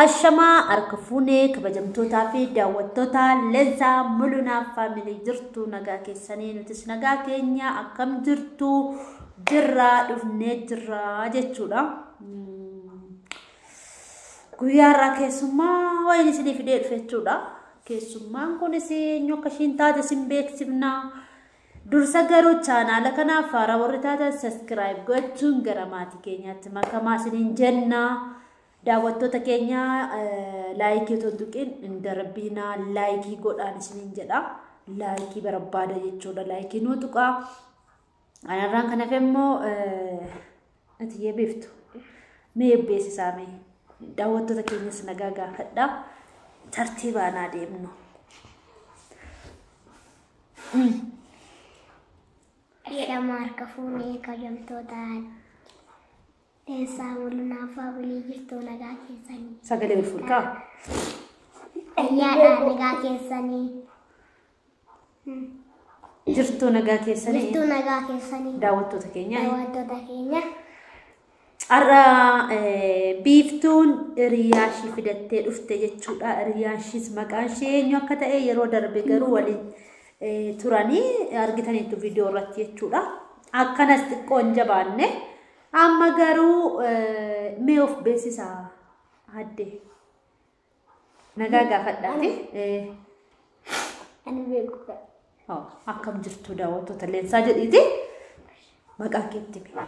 Ashamaa harka fuunee kabajamtootaa fi daawwattoota Leensaa Mulunaa Family, jirtu nagaa keessanii? Nutis nagaa keenya. Akkam jirtu? Jirraa, dhufnee jirraa jechuudha. Guyyaa har'aa keessummaa wayiin isinii fidee dhufe jechuudha. Keessummaan kunis eenyu akka ishiin taate isin beeksifna. Dursa garuu chaanaala kanaaf haaraa warri taatan subscribe gochuun gara maatii keenyaatti makamaa isiniin jenna. Daawwattoota keenya, like otoo hin tuqin hin darbinaa, like godhaan isiniin jedha. Like barbaada jechuudha. Like nuu tuqaa. Kanarraan kan hafe immoo atiyyee beektu. Mee beeksisaa, mee daawwattoota keenyas nagaa gaafadha. Tartiibaan adeemnu. Ashamaa harka fuunee kabajamtoota Leensaa Mulunaa Family, jirtu nagaa keessanii? Sagalee ol fuudhaa. Fayyaadhaa, nagaa keessanii? Jirtuu, nagaa keessanii? Jirtuu, nagaa keessanii? Daawwattoota keenya. Daawwattoota keenya. Har'a Biiftuun hiriyaa ishii fidattee dhufte jechuudha. Hiriyaan ishiis maqaan ishee eenyu akka ta'e yeroo darbe garuu waliin turanii argitaniitu viidiyoo irratti jechuudha. Akkanas xiqqoo hin jabaanne. Amma garuu mee of beeksisaa aadde. Nagaa gaafadhaati. Ani beeku. Akkam jirtu daawwattoota Leensaa jedhiiti. Maqaa keetti himi.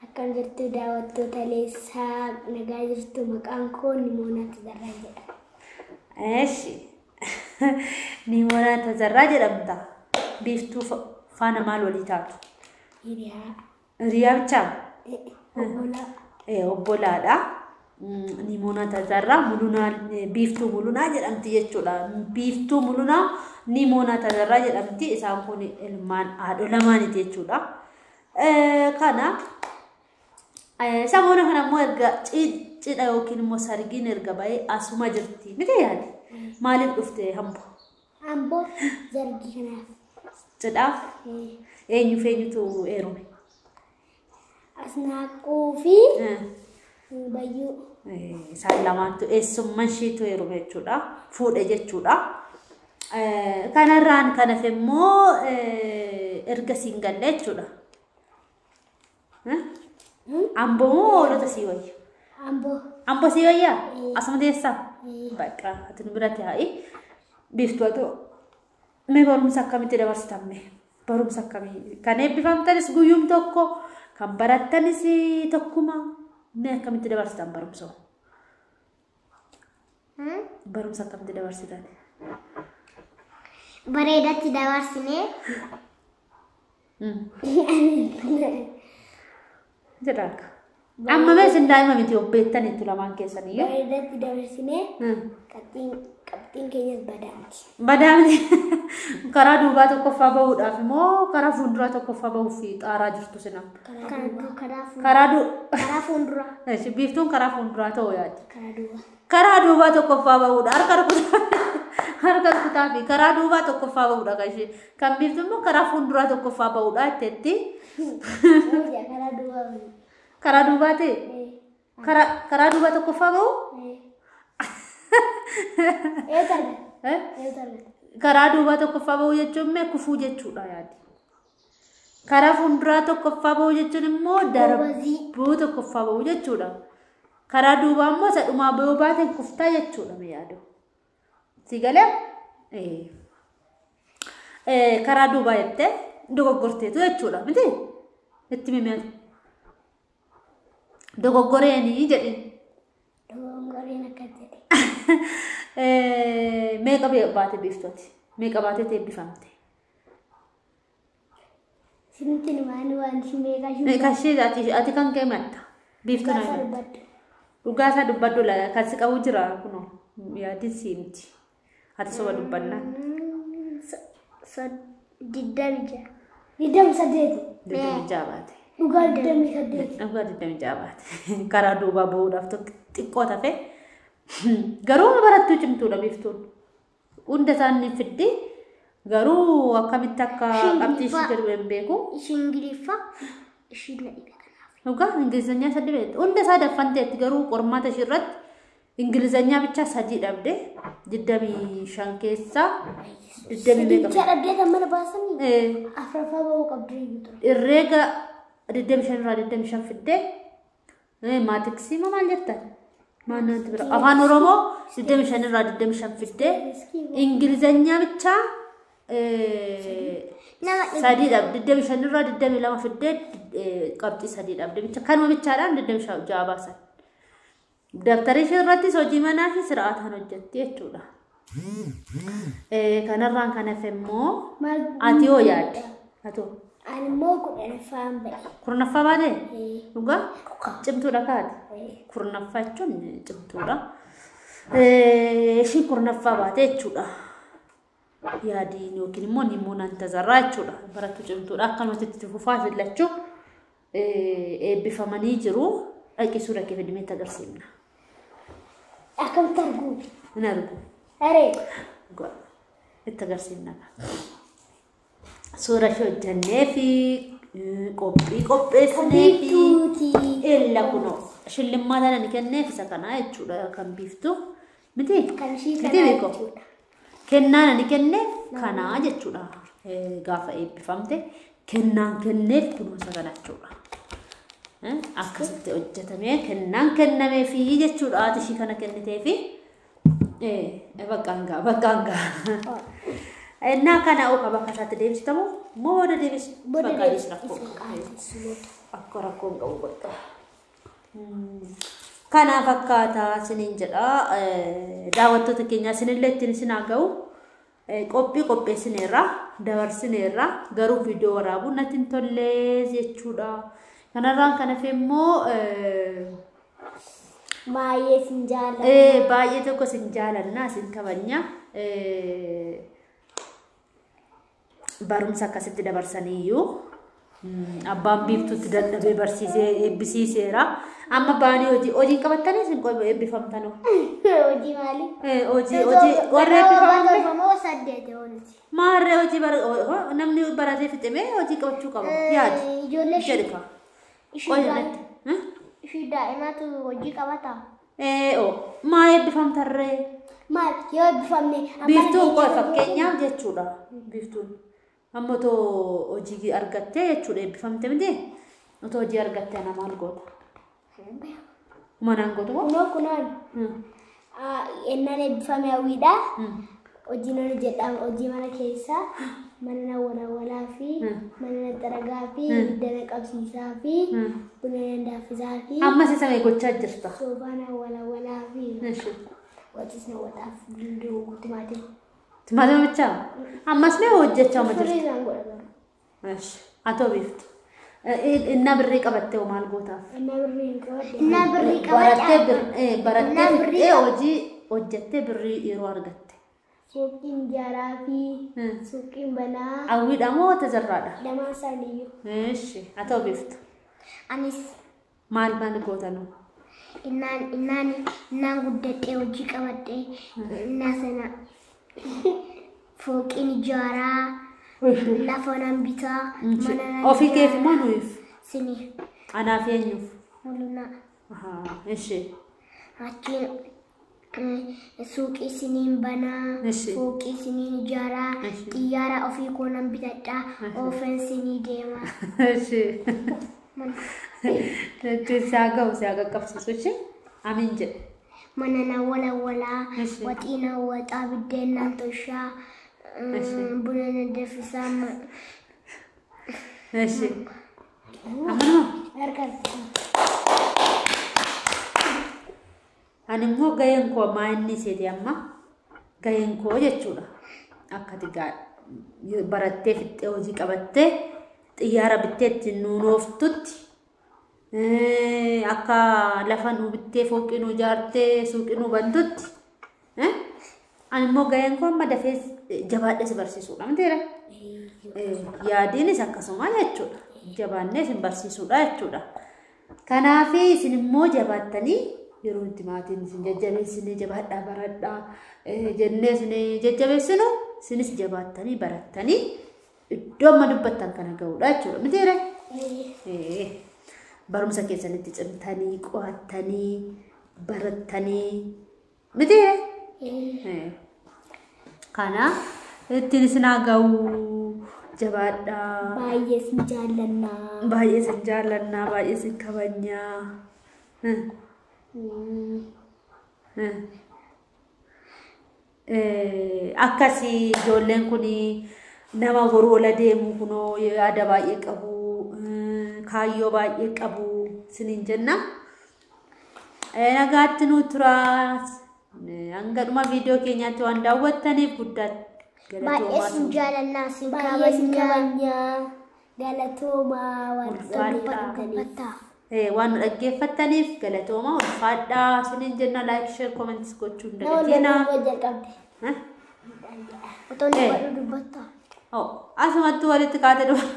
Akkam jirtu daawwattoota Leensaa, nagaa jirtu? Maqaan koo Nimoonaa Tazarraa jedhama. Eeshi. Nimoonaa Tazarraa jedhamta. Biiftuu faana maal walii taatu? Hiriyaa. Hiriyaa bichaa? Obbolaa. Obbolaadha. Nimoonaa Tazarraa Mulunaa, Biiftuu Mulunaa jedhamti jechuudha. Biiftuu Mulunaa Nimoonaa Tazarraa jedhamti. Isaan kun ilmaan haadha lamaaniiti jechuudha. Kana samoona kana immoo erga cidha yookiin immoo sargiin erga ba'ee asuma jirti. Miti yaadi? Maaliif dhufte Amboo? Amboo zargii kanaaf. Cidhaaf? Eenyuuf eenyutu heerume? Asnaaquu fi Bayyuu. Isaan lamaantu eessummaan isheetu heerume jechuudha. Fuudhe jechuudha. Kanarraan kan hafe immoo erga siin galle jechuudha. Amboo moo Hoolota sii wayya? Amboo. Amboo sii wayyaa? Asuma teessaa? Bakka ati nu biratti haa'i. Biiftuu haa ta'u. Mee barumsa akkamitti dabarsitan mee? Barumsa akkamii? Kan eebbifamtanis guyyum tokko, kan barattanis tokkuma. Mee akkamitti dabarsitan barumsa? Barumsa akkamitti dabarsitan? Bareedatti dabarsinee. Jedha akka. Amma mee isin daa'ima miti, obbeettaniittu lamaan keessaniyyuu. Bareedatti dabarsinee, qabxiin keenyas badaa miti. Badaa miti. Karaa duubaa tokkoffaa bahuudhaaf immoo karaa fuulduraa tokkoffaa bahuuf xaaraa jirtu sinam. Karaa karaa fuulduraa. Biiftuun karaa fuulduraa ta'uu yaaddi. Karaa duubaa. Karaa duubaa tokkoffaa bahuudha. Harka rukutaa, harka rukutaa fi karaa duubaa tokkoffaa bahuudha kan ishee. Kan Biiftuu immoo karaa fuulduraa tokkoffaa bahuudha jetteetti. Karaa duubaa. Karaa duubaa ta'e? Karaa duubaa tokkoffaa bahu? Eetu argata? Eetu argata? Karaa duubaa tokkoffaa bahu jechuun mee kufuu jechuudha yaadi. Karaa fuulduraa tokkoffaa bahu jechuun immoo darbuu tokkoffaa bahu jechuudha. Karaa duubaa immoo isa dhumaa bahuu baate kuftaa jechuudha mee yaadu. Si galee? Karaa duubaa jettee dogoggorteetu jechuudha miti? Itti mimee dogoggoreenii jedhin. Dogongoreen akkas jedhe. Meeqa baate Biiftooti? Meeqa baatee eebbifamte? Sinitti himaan waan ishii meeqa ishii. Meeqa ishee ati kan kee matta? Biiftuu Dhugaa na dubbadhu. Dhugaa isaa dubbadhu, kan si qabu jira kunoo, yaadin si himti. Ati soba dubbannaan. 26. 28. 26 baate. Dhugaa 28. Dhugaa 26 baate. Karaa duubaa bahuudhaaf xiqqoo tafe. Garuu barattuu cimtuudha Biiftuun. Hunda isaan ni fiddi. Garuu akkamitti akka qabxii ishii jedhu hin beeku. Ishii Ingiliffaa ishii na dhibe kanaaf. Dhugaa Ingilizanyaa isa dhibe. Hunda isaa daffanteetti, garuu qormaata ishii irratti Ingilizanyaa bichaa 3 dhabde 25 keessaa 20 meeqa? Bichaa dhabdee kan mana baasanii? 4ffaa bahuu qabdu iyyuu ture. Herreega 25 irraa 25 fiddee maatiksii moo maal jettan? Maal namatti bira? Afaan Oromoo 25 irraa 25 fiddee Ingilizanyaa bichaa 3 dhabde 25 irraa 22 fiddee qabxii 3 dhabde bicha kanuma bichaadhaan 26 baasan. Dabtara ishee irrattis hojii manaa fi sir'aataan hojjetti jechuudha. Kanarraan kan hafe immoo ati hoo yaadde? Atoo? Ani immoo 10ffaan ba'e. 10ffaa baatee? Dhugaa? Cimtuudha kaate? 10ffaa jechuun cimtuudha. Ishiin 10ffaa baate jechuudha. Yaadiin yookiin immoo Nimoonaan Tazarraa jechuudha. Barattuu cimtuudha. Akkanumatti itti fufaa jillachuu eebbifamanii jiru. Dhaqii suura kee fidimee itti agarsiifna. Akkamitti argu? Hin argu. Haree. Itti agarsiifna. Suura ishee hojjannee fi qophii qopheessinee fi ella kunoo shillimmaa tana ni kenneef isa kanaa jechuudha kan biiftu. Miti? Kan ishii Miti kanaa beekoo? jechuudha. Kennaan ani kenneef kanaa jechuudha. Gaafa eebbifamte kennaan kenneef kunoo isa kana jechuudha. Akkasitti hojjetamee kennaan kennameefi jechuudha haati ishii kana kenniteefi. Bakka hangaa bakka hangaa. Innaa kana oka bakka isaatti deebisitamu moo booda deebisu? Booda Bakka deebisu. rakkoo Isa akka rakkoon qabu bakka. Kana fakkaataa isiniin jedha. Daawwattoota keenya isinillee ittiin isin haa ga'u. Qophii qopheessineerra dabarsineerra garuu viidiyoo waraabuun natti hin tolle jechuudha. Kanarraan kan hafe immoo Baay'ee isin jaalladha. Baay'ee tokko isin jaalanna isin kabajna. Barumsa akkasitti dabarsaniiyyuu abbaan biiftuutti dadhabee barsiisee eebbisiiseera. Amma baanii hojii hojii qabattanii isin eebbifamtanoo? Hojii maali? Hojii hojii warra eebbifaman Torbamoo saddeet oolti. Maarree hojii namni baratee fixamee hojii qabachuu qaba. Yaadi. Ijoollee Jedhi kaa. ishii ishii daa'imatu hojii qabata. Maa eebbifamtarree? Maal yoo eebbifamne Biiftuun qofa fakkeenyaaf jechuudha. Biiftuun amma otoo hojii argattee jechuudha eebbifamte miti otoo hojii argattee ana maal goota? Manaan gootu moo? Kunoo kunoon ennaan eebbifame hawwiidha. Hojii nan hojjedha hojii mana keessaa mana na walawalaa fi mana na xaragaa fi ibidda na qabsiisaa fi buna na danfisaa fi Ammas isa mee gochaa jirta? soofaa na walawalaa fi waxiis na waxaaf danda'u timaatima. Timaatima bichaa? Ammas mee hojjechaa ma jirta? Firii isaan godha garuu. Atoo biiftu. Innaa birrii qabattee hoo maal gootaaf? Innaa birrii hin qabadhe. Innaa birrii Barattee qabadhe. barattee Innaa birrii fixxee hojii hojjettee birrii yeroo argatte. Suuqiin ijaaraa fi suuqiin banaa Hawwiidha moo Tazarraadha? lamaan isaaniiyyuu. Eshi atoo biiftu. Anis Maal maal gootanuu? innaan innaan innaan guddadhee hojii qabadhee innaa sana fooqiin ijaaraa lafa nan bitaa mana nan Ofii keef ijaaraa. moo nuyiif? Sini Anaaf eenyuuf? mul'ina Eshi. achiin suuqii isiniin banaa fooqii isiniin ijaaraa xiyyaara ofii koo nan bitadhaa oofan isinii deema. Eshi. Jechuun si haa ga'u si haa qaqqabsiisu ishee amiin jedhe. Mana nan walawalaa waxii nan waxaa biddeen nan toshaa buna nan danfisaa. Eshi. Ammanuma? Harkaan. Ani immoo gaheen koo maa inni seeti amma gaheen koo jechuudha. Akka ati barattee fixxee hojii qabattee xiyyaara bittee ittiin nuun ooftutti akka lafa nuu bittee fooqii nuu ijaartee suuqii nuu bantutti ani immoo gaheen koo amma dafee jabaadhee si barsiisuudha mitiira. Yaadiinis akkasuma jechuudha. Jabaannee isin barsiisuudha jechuudha. Kanaaf isin immoo jabaattanii yeroo itti maatiin isin jajjabeessinee jabaadhaa baradhaa jennee isin jajjabeessinu isinis jabaattanii barattanii iddoo amma dubbattan kana ga'uudha jechuudha. Mitiire? Barumsa keessanitti cimtanii qo'attanii barattanii miti. Kana ittiin isin haa ga'u, jabaadhaa. Baay'ee isin jaallannaa. Baay'ee isin jaallannaa, baay'ee isin kabajnaa. Akkasii ijoolleen kun nama boruu ola deemu kunoo yaada baay'ee qabu, kaayyoo baay'ee qabu isiniin jenna. Nagaatti nuu turaa. Hanga dhuma viidiyoo keenyaatti waan daawwattaniif guddaa Baay'ee isin jaallannaa, isin Baay'ee isin kabajnaa. kabajnaa. Galatoomaa waan Ulfaadhaa. dhaggeeffattaniif. Waan nu dhaggeeffattaniif galatooma, ulfaadhaa isiniin jenna. Like, share, comments gochuu hin Nama dagatinaa. wal jalqabde. Otoo dubbadhu dubbattaa. Oh, asumattuu walitti kaatee dhufa.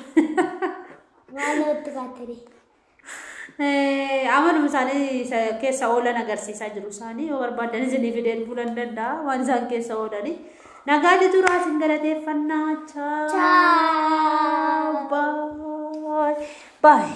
Waan namatti kaatanii. Amaluma isaanii isa keessa oolan agarsiisaa jiru isaanii yoo barbaadan isinii fidee dhufuu nan danda'a waan isaan keessa oolanii. Nagaatti turaa, isin galateeffannaa. Ciao. Bye. Bye.